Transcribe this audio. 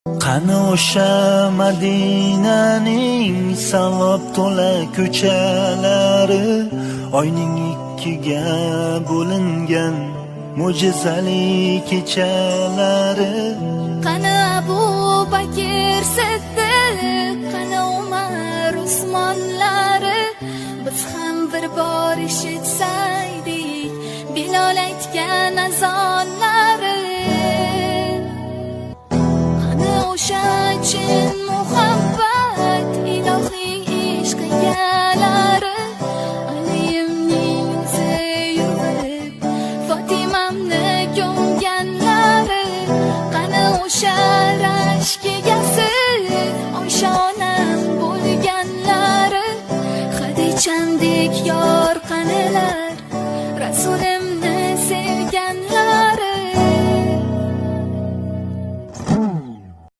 Qani o'sha Madinaning savob to'la ko'chalari, oyning ikkiga bo'lingan mo'jizali kechalari? Qani Abu Bakr Siddiq, qani Umar, Usmonlari? Biz ham bir bor eshitsaydik Bilol aytgan azonlari. Qani o'sha chin